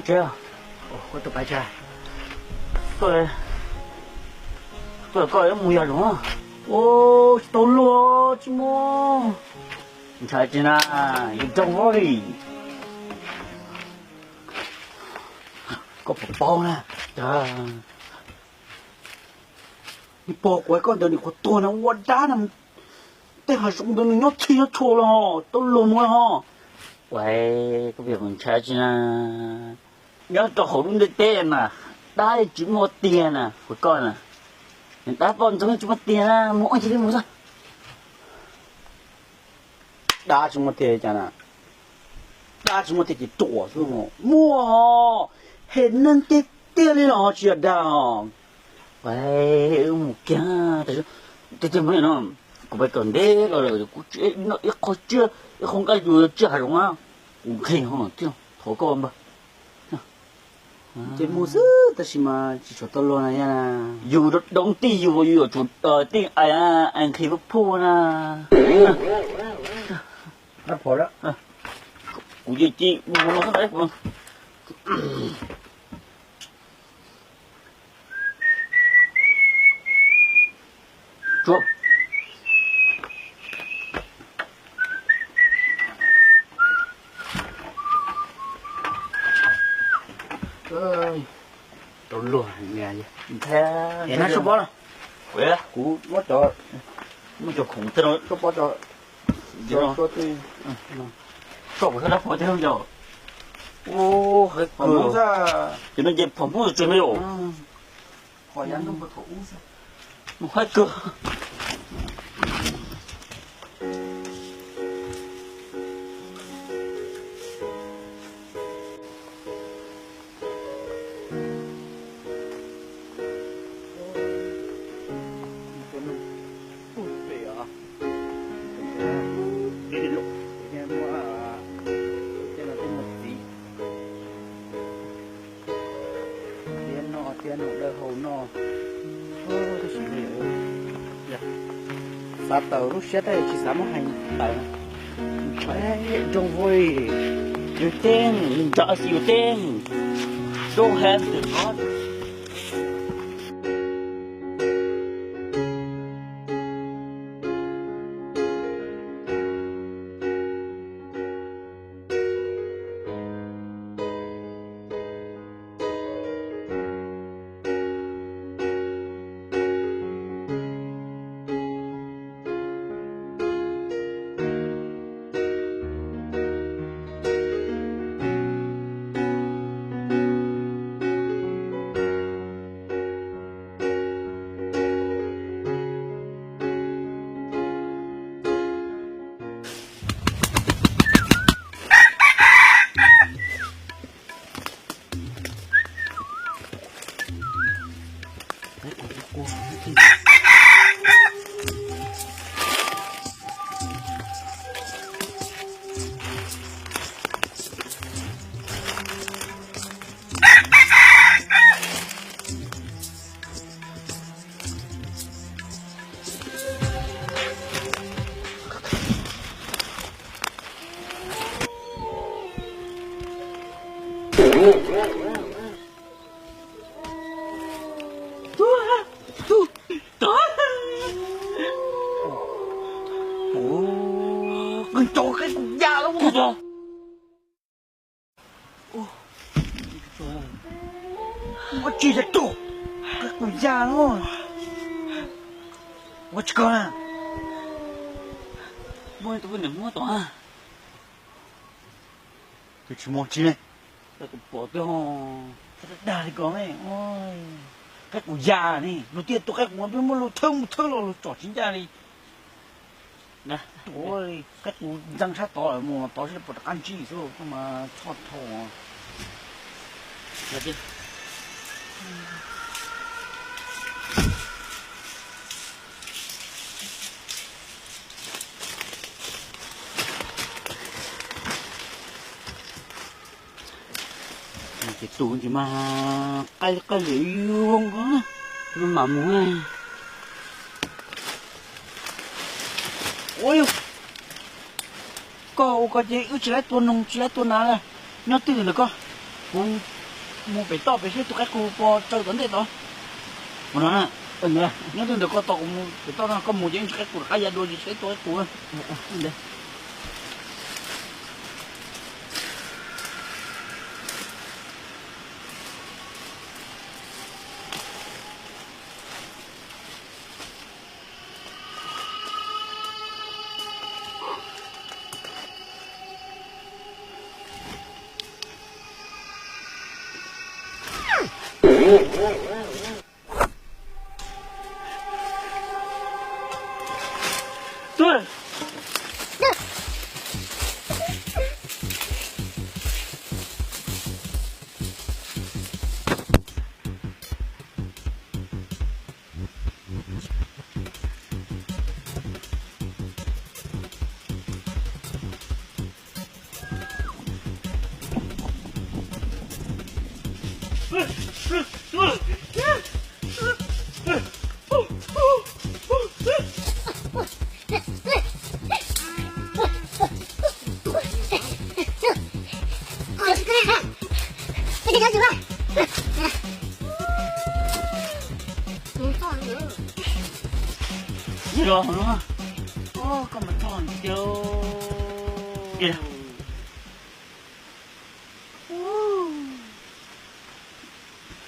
Koj tus pais tsag, tuaj, tuaj koj mus yog zoov. Ua, tsis tau luag tsis muaj, ntshai tsis na, yus rooj voj li. Koj puas paub na, nws pog kuv koj ntawd nws qhuav tuag na, ua dab na, tej hav zoov ntawd nws nyob txhij nyob tshua los tau luag mus ho. Ua, koj pom ntshai tsis na, nyob rau hauv lub ntiaj teb mas dab tsis muaj tiag na, kuv koj na, dab poj ntxoog tsis muaj tiag na, mus ua ntsis li mus xwb. Dab tsis muaj tiag cas na, dab tsis muaj tiag ces ruam xwb, muaj, hem neeg tiag tiag li los tsis yog dag os. Wb mus kiag, tiag tiag mas no, kuv pais kom ntev los lawm kuv tsis noj ib qho tsiaj ib qho nqaij yus tsiaj hav zoov na, kuv nqhis ho thiaj thov koj npawg. Ces mus xwb tab sis mas tsis tshua tau luag na, yus dob tij yus, yus yuav tsum tij ais, ais nqhis pub phuj na. Kuv yeej ci mus no xwb. Tau luag, es nab soj pob los, kuv muab cov, muab cov khoom tej no soj pob tso. Soj kuv sab dab phom tej no yog, ua, ces no ces phom Hmoob tsev me yom. Mus haib kawg. Tiab no tiab no dawb hau no. Xav tawm lub siab tab sis tsis xav muab hais tawm. Don't worry, you think, just you think. Don't have to God. Ua, qee tso qeb kuv ya lawm. Ua tsis yog tug, qeb kuv ya lawm. Ua tsis kog na. Muaj tus niam muab tom. Tus tsis muaj tsis ne. Kuv pom tiag, dag li ko ne. Qeb kuv ya ne, luag tias tus qeb kuv peb muab luag thawb mus thawb los luag tsom tsis ncaj li. Ua li qeb kuv ntxeev sab tod lawm, mus tod seb puas rov qab ntsib xwb, koj mas txhob dhau. Ces tus ces mas qaij qaij lwm zoo ko, mam mus. Ua li, koj ua ko ces wb tsis laib tua noog tsis laib tua nas lawm, nyob twj ywm ntawm koj, kuv Mus pem toj pem saib tus qaib qus puas tsaws tom ntej tod. Ua no, nyob twg ntawm koj tos kuv mus pem toj no, koj mus ces tsis qaib qus rov qab ya dua tsis saib tus qaib qus.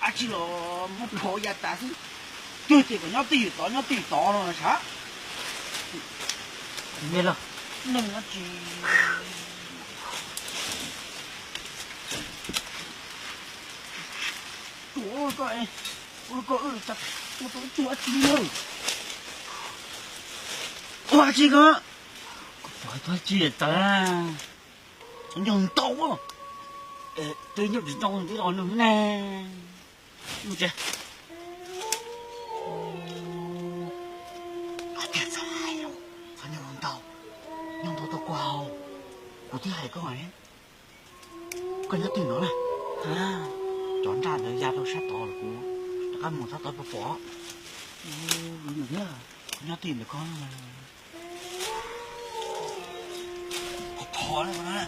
Ab tsi los muab phov ya tas xwb. Twg tias kom nyob twj ywm tod nyob twj ywm tod no sav. Neeg nyob tsis, ua koj, ua koj, ua tau tsuag tsi lawm. Ua tsi ko, tsuag tsi tas, nyob ntau, twb nyob tsis tau ntib los nws ne. Tiag txhob hais, txhob nyob ntau, nyob ntau tau kuv haus. Kuv twb hais koj, koj nyob twj no na, cov nraj ntawd ya rau sab tod los kuv rov qab mus sab tod pom pom. Kuv nyob twj ywm ntawm koj. Thov na.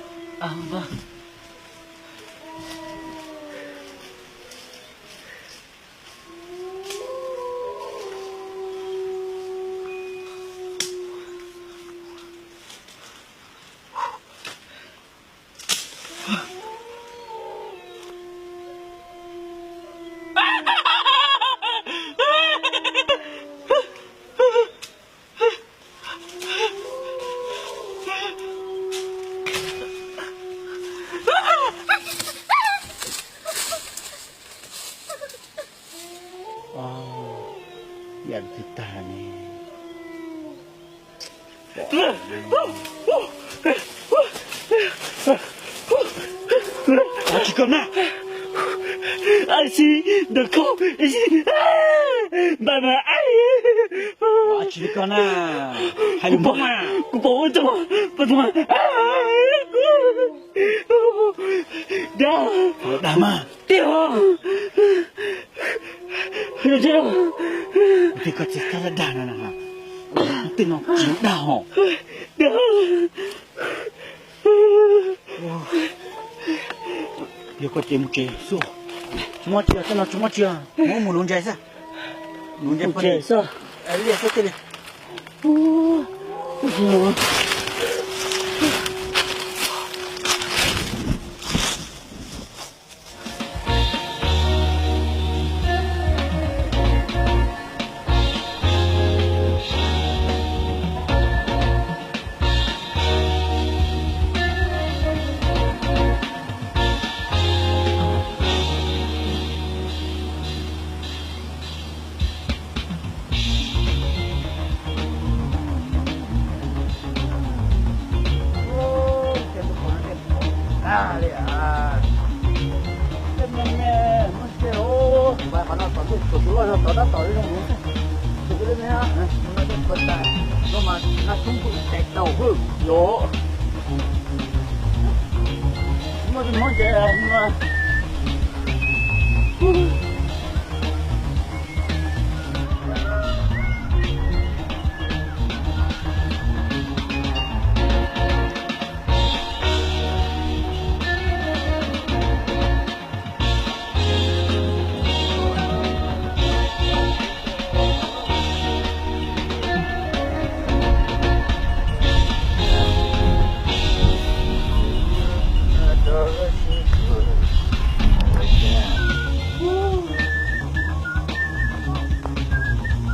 Yam twg tag ne? Tsis koj na. Ai si, ntawm koj, npaj mas ai. Tsis koj na. Hais lus poob mas. Kuv pom ua tsaug, pom tsaug. Dag. Dag mas. Tiag. Kuv tias koj tsis txhob dag no na. Tej no tsis dag hos. Dag. Yog koj ces mus tsev xwb. Tsis muaj tsi, tej no tsis muaj tsi, muab mus luv ntses xwb. Luv ntses xwb. Liaj xwb tej li.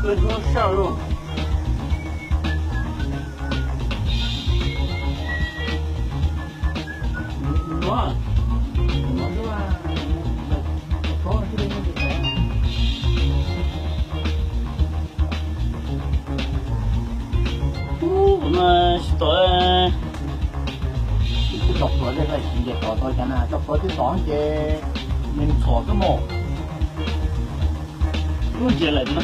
Ub, no tsis tau, kuv tau plhuav tej ko tsis nce tod tau cas na, tau plhuav twb tod ces nws ntxhov xwb mog. Lub nce lawm na.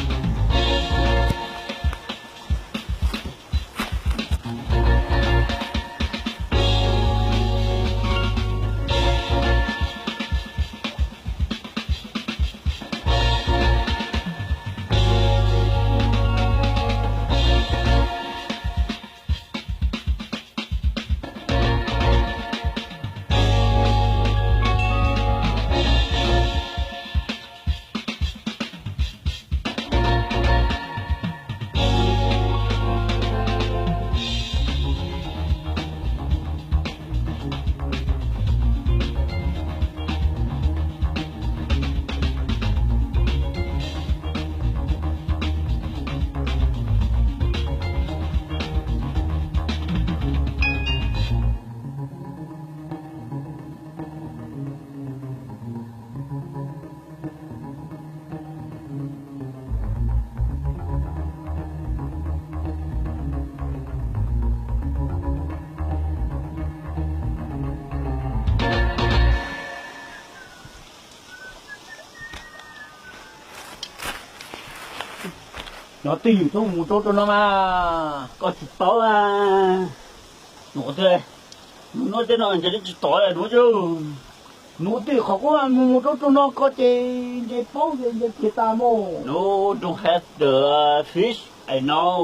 Nov twj ywm tuaj mus rau rau no mas koj tsis paub a. Nuv, nuv tej no ntshe tsis tod nuv. Nuv twj ywm qhov koj mus mus rau rau no koj ces ntshe paub ces ntshe khiav tas mog. No, don't have the fish, I know.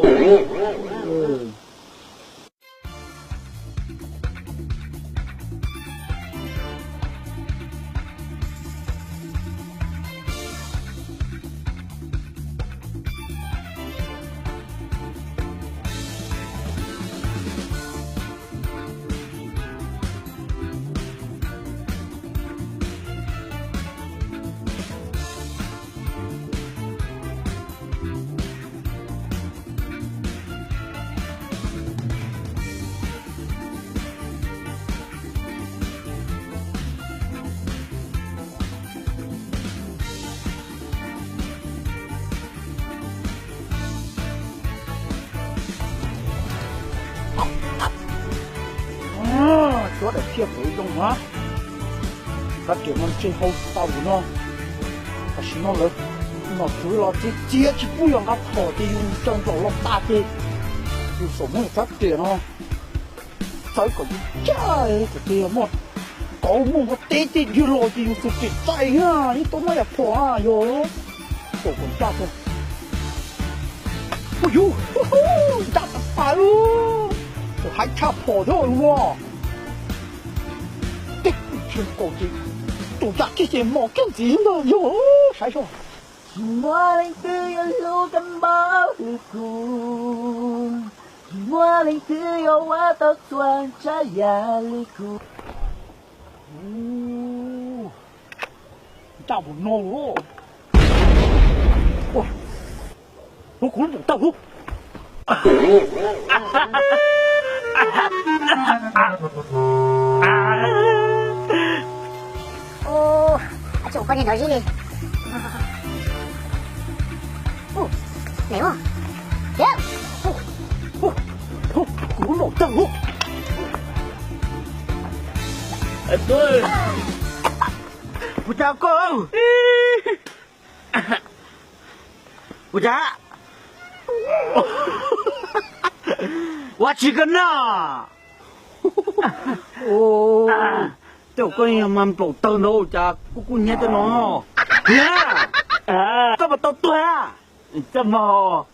Tsuab daim phiaj pem zoo na. Rab riam no ntshe hau tau no. Tam sim no lawv nom tswv los txiav txiav tsis pub yog nqa phom ces yus coj nplaum los tas ces yus xav muab rab riam no txawb kom yus caj, thaum twg yog muaj kauv muaj npua teb tej ywg los ces yus txwv riam txaij na, yeej tau muab yam phom yog. Xaum kom ncaj tso. Ua yus, ncaj tas tas, txawm haib tshaj phom thiab ua. Tej tsis kaum ces tus yam kiag ces mos kiag ntxiv ntag yog, saib seb. Tsis muaj leej twg yuav hlub kab npauj li kuv, tsis muaj leej twg yuav ua tau txhua tsav yam li kuv. Ncaj npaum no. Ua, hlub kuv lub npaum tawg hlub. Ua, tsis ua koj niag nrov zib li. Kuv lub npaum tawg hlub. Kuv cas koj, kuv cas, ua tsis koj noj. Tej zaum koj mas nplaum tawg ntau cas kuj kuj hnyiab tej no. Hnyiab, koj puas tau tuag? Txaj muag,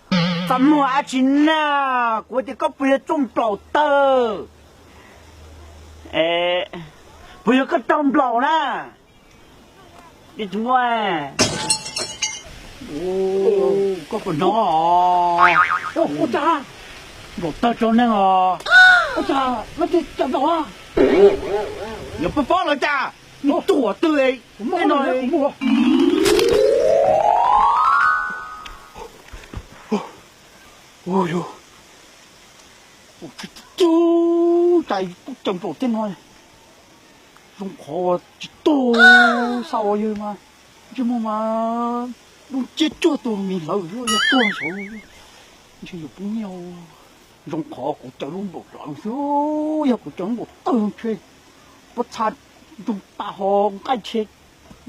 txaj muag dab tsi na, kuv tias koj puas yog tsoo nplaum tawg, puas yog koj raug nplaum na? Tsis muaj. Koj puas hnov? Ua cas nplaum tawg tsaug neeg os. Ua cas leej twg cov nplaum a? Yog pab fob los cas? Tuam twg no. Ua, ua, ua, ua, ua, ua, ua, ua, ua, ua, Ua yog, ua tsis tau, cais kuj caws nraum tej no, zoo qhov tsis tuag, xav ua yawg mas ntsej muag mas dub nciab tsuag tus mis hlawv xwb, yog tuag saud ntshe yuav poob nyiaj. Zoo qhov kuv caws lub npaum hlawv xwb, yog kuv caws lub npaum tawg ntshe pob txha nrug tas ho nqaij ntshe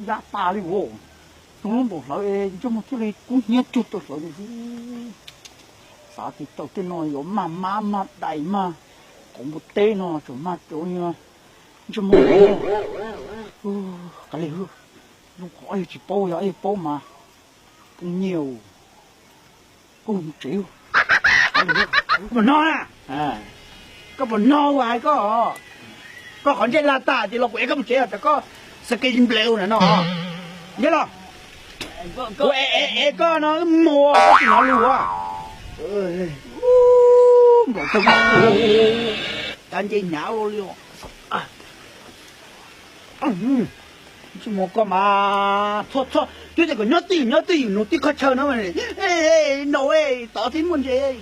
ya tas li os. Caws lub npaum hlawv ntsej muag thiaj li kub hnyiab tsuag rau hlawv li xwb. Xav tias caws tej no yuav mag mab mag dais mag qauv npua teb no tsuas mag cov ntsej muag. Qas li, zoo qhov yog tsis paub, yog yog paub mas poob nyiaj. Koj mus tsev, koj puas noj na? Koj puas noj ua hais koj? Koj qhov ntsej lag tas ces los kuv ev koj mus tsev os, tsam koj xav kev npleu na no. Nyob los, kuv ev koj no mus, koj tsis hnov lus. Nplaum tag, cab nce hnyav ua li. Tsis mus koj mas txhob txhob, twb tias kom nyob twj ywm nyob twj ywm, nws tib qhov chaw no, no tod thiab muaj ntses.